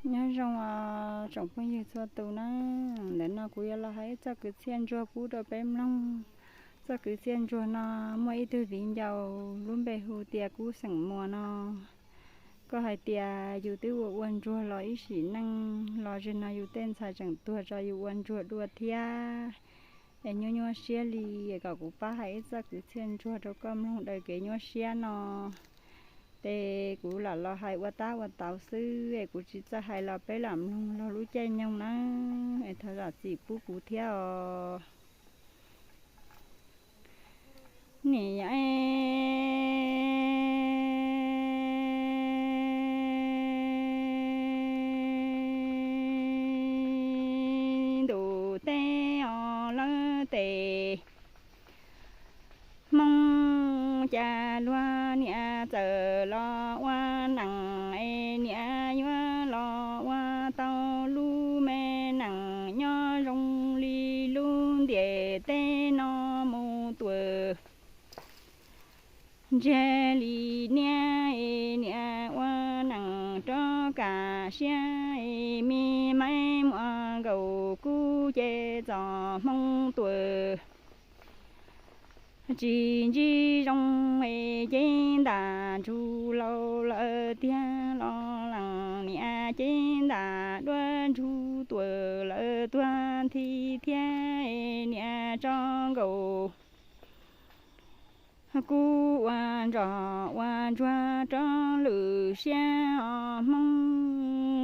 Nyob zoo os tsoom phooj ywg txhua tus na, ntawm no kuv yuav los hais ib txoj kwv txhiaj ntsuag pub rau peb mloog. Txoj kwv txhiaj ntsuag no muaj ib tug viv ncaus lub npe hu tias Kub xeem Muas no. Koj hais tias yus twb ua ua ntsuag los ib sim neej los zaum no yus tej ntxhais tseem tuag tso yus ua ntsuag dua thiab. Es nyuaj nyuaj siab li, kom kuv pab hais ib txoj kwv txhiaj ntsuag rau koj mloog daws kev nyuaj siab no. Ces kuv lam los hais ua tab ua tau xwb es kuv tsis txawj hais los peb lam mloog laug lub caij nyoog na, es thov zam txim pub kuv thiab os. Niam ntuj teb os lawv tes Hmoob cas luag niam txawm los ua neej es niam yuav los ua tau lub me neej nyob zoo li lub ntiaj teb no mus tuaj. Ntshe li niam es niam ua neej rov kam siab es me maiv muaj nkaus kuv ces txom hmoo tuaj. Tsis ntsib zoo es cev ntam ntsuj laus lawm tiag los leej niam cev ntam duab ntsuj tuaj lawm tuag nthi thiab es niam tso nkaus kuv ua ntsoj ua ntsuag rov lwm siab os Hmoob.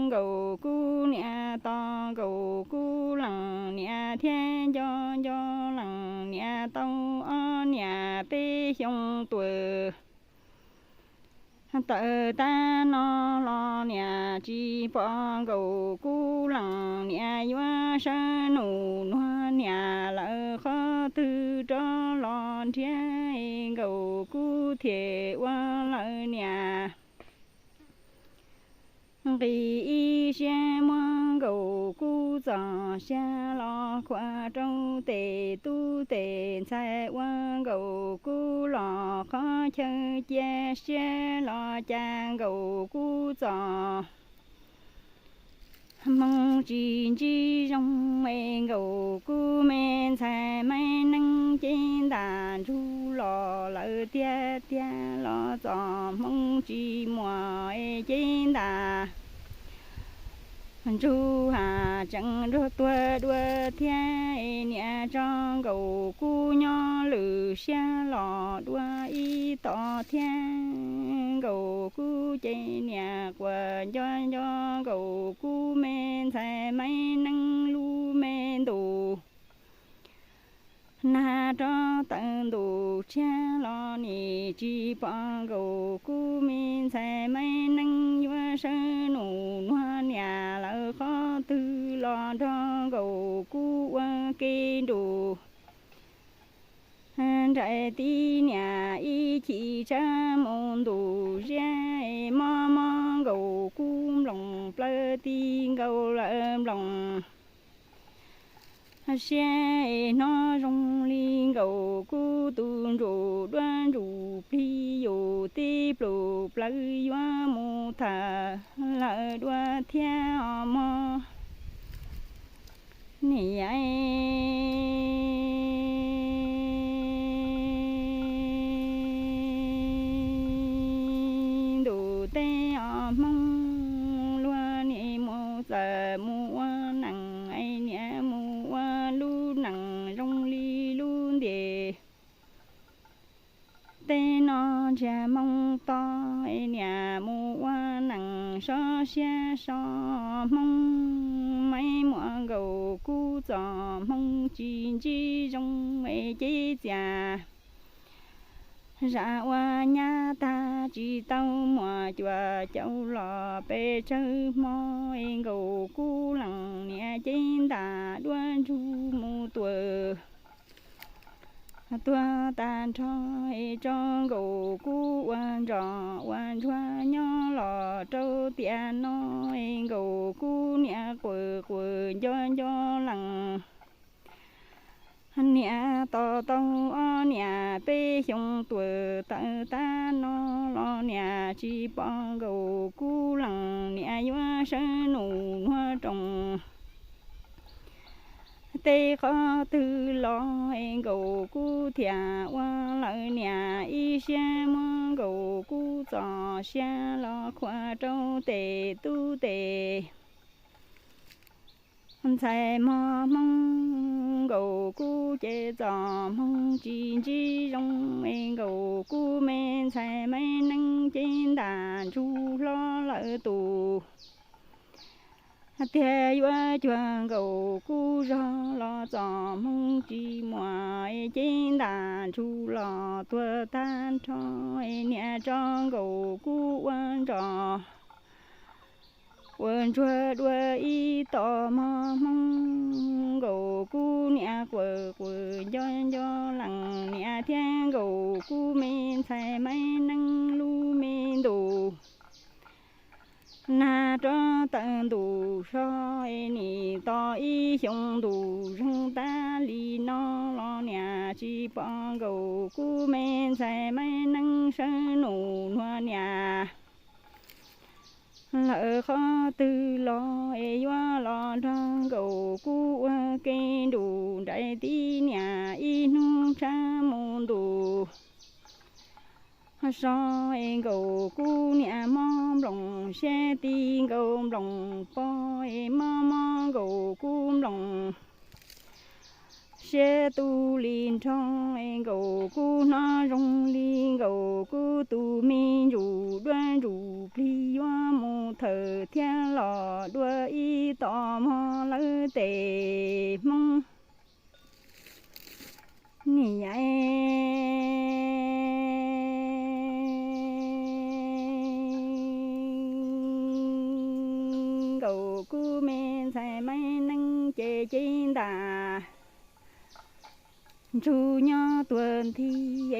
Nkaus kuv niam tos nkaus kuv leej niam thiab nco nco leej niam tau ob niam peb xyoo tuaj. Tawm tag no los niam tsis pom nkaus kuv leej niam yuav sawv num nuag niam lawm qhov twg rov los nrhiav nkaus kuv thiaj ua lawm niam. Nqis ib siab muab nkaus kuv txoj sia los khuam rau tes tub tes ntxhais ua nkaus kuv los qhov chaw cia siab los cas nkaus kuv txoj hmoo tsis ntsib zoo es nkaus kuv me ntxhais maiv neeg cev ntam ntsuj los lawm tiag tiag los txoj hmoo tsis muaj es cev ntam ntsuj ha tseem nrog tuag dua thiab es niam tso nkaus kuv nyob lwm siab los dua ib tog thiab nkaus kuv ces niam quaj nco nco nkaus kuv me ntxhais maiv neeg lub me ntuj. Nag rov tawm ntuj tshiab los nim tsis pom nkaus kuv me ntxhais maiv neeg yuav sawv num nuag niam lawm qhov twg los nrog nkaus kuv ua ke nrus. Nraim tib niam ib chim tshav mus ntuj ziab es mob mob nkaus kuv nploos plawv ti nkaus lawm nploos siab es hnov zoo li nkaus kuv tus ntsuj duab ntsuj plig yus tib plum plawv yuav mus tham lawm dua thiab os mog. Niam ntuj teb os Hmoob, luag niam mus txawm mus ua neej es niam mus ua lub neej zoo li lub ntiaj teb no ntsiag moo to es niam mus ua neej sov siab so Hmoob, maiv muaj nkaus kuv txoj hmoo tsis ntsib zoo es cev txias zam ua nyab tag tsis tau muaj cuaj caum los pes tsawg hmo es nkaus kuv leej niam cev ntam duab ntsug mus tuaj tuag tag nrho es tso nkaus kuv ua ntsoj ua ntsuag nyob los rau tiam no es nkaus kuv niam quaj quaj nco nco leej Niam tos tau ob niam peb xyoo tuam tawm tag no los niam tsis pom Nkaus Kub lees, niam yuav sawv num nuav roos tej qhov twg los es Nkaus Kub thiaj ua lawm niam ib siab muab Nkaus Kub txoj sia los khuam rau tes tub tes ntxhais mog Hmoob. Nkaus Kub ces txoj hmoo tsis ntsib zoo es Nkaus Kub me ntxhais Maiv Neeb ces ntam ntsug hlob lawm tus tiag yuav cuag Nkaus Kub zog los txoj hmoo tsis muaj es ces ntam ntsug los tuag tag nrho es niam tso Nkaus Kub ua ntsoj ua ntsuag dua ib tog mog Hmoob. Nkaus Kub niam quas quas nco nco lees niam thiab Nkaus Kub me ntxhais Maiv Neeb lub me ntus nag rov tawm ntus so es nim tos ib xyoo ntus zeeg tag li no los niam tsis pom Nkaus Kub me ntxhais Maiv Neeb sawv num nuav niam lawm qhov twg los es yuav los nrog Nkaus Kub ua ke nrus nraim tib niam ib hnub tshab mus ntus so es Nkaus Kub niam mob nploos siab ti Nkaus nploos pog es mob mob Nkaus Kub nploos siab tu li nrho es Nkaus Kub hnov zoo li Nkaus Kub tus me ntsuj duab ntsuj plig yuav mus thawm thiab los dua ib tog mog lawv tes Hmoob. Niam Nkaus Kub me ntxhais Maiv Neeb ces cev ntam ntsug nyob tuag nthi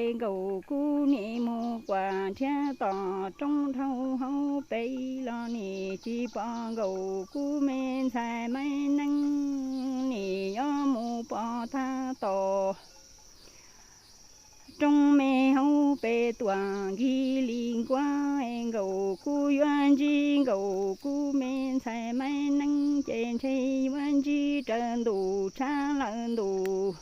es Nkaus Kub niam mus quas nrhiav tom roob dhau hauv pes los nim tsis pom Nkaus Kub me ntxhais Maiv Neeb, nim yuav mus pom tag tom roob me hauv pes tuam nkig li nkuaj es Nkaus Kub yuav ntsib Nkaus Kub me ntxhais Maiv Neeb ces ntshe yuav ntsib raws ntus tshab lawm ntus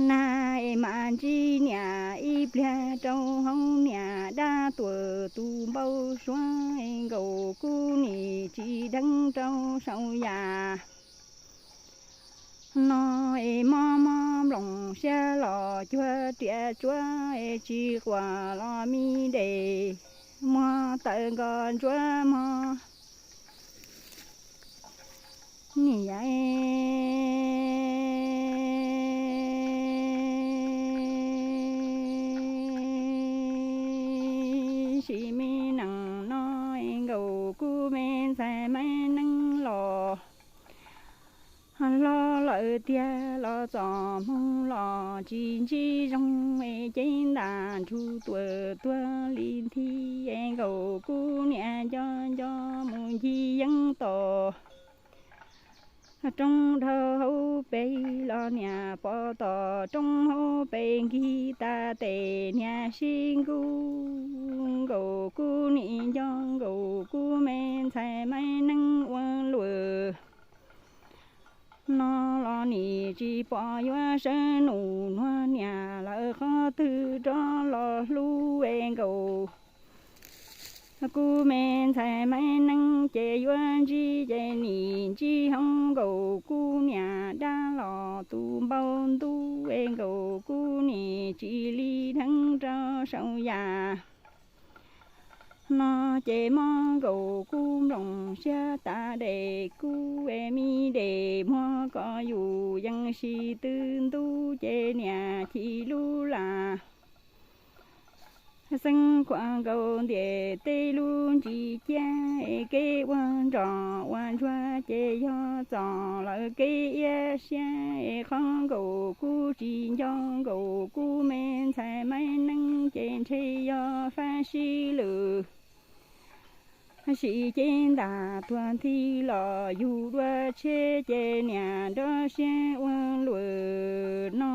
nag es mam ntsib niam ib pliag rau hauv niam dab tuam tus npau suav es Nkaus Kub nim tsis dheev rau saum yam no es mob mob nploos siab los cuag riam tsuab es tsis quas los mi des muag tawm nkos ntsuab mog. Niam sim me nees no es Nkaus Kub me ntxhais Maiv Neeb los hlob lawm tiag los txoj hmoo los tsis ntsib zoo es cev ntam ntsug tuam tuag li nthi es Nkaus Kub niam nco nco mus ncig yeeb tom roob dhau hauv pes los niam pom tom roob hauv pes nkig tas tes niam sib nkuj. Nkaus Kub nim nco Nkaus Kub me ntxhais Maiv Neeb ua luam no los nim tsis pom yuav sawv num nuag niam lawm qhov twg rov los hlub es Nkaus Kub me ntxhais Maiv Neeb ces yuav ntsib ces nim ntsib hauv Nkaus Kub niam dab los tus npau ntuj es Nkaus Kub nim tsis li dheev rau saum yam no ces mob Nkaus Kub nploos siab tas des kub es mi des muag kom yus yeej sis twb ntub ces niam chim lub lam xeeb khuam nkaus ntiam tej lub ntsis ciab es kev ua nroj ua ntsuag ces yog txom lawm kev iab siab es qhov Nkaus Kub tsis nco Nkaus Kub me ntxhais Maiv Neeb ces ntshe yog fab sib lwm Sim cev ntaj tuag nthi los yug dua tsheb ces niam nrov siab ua luaj no.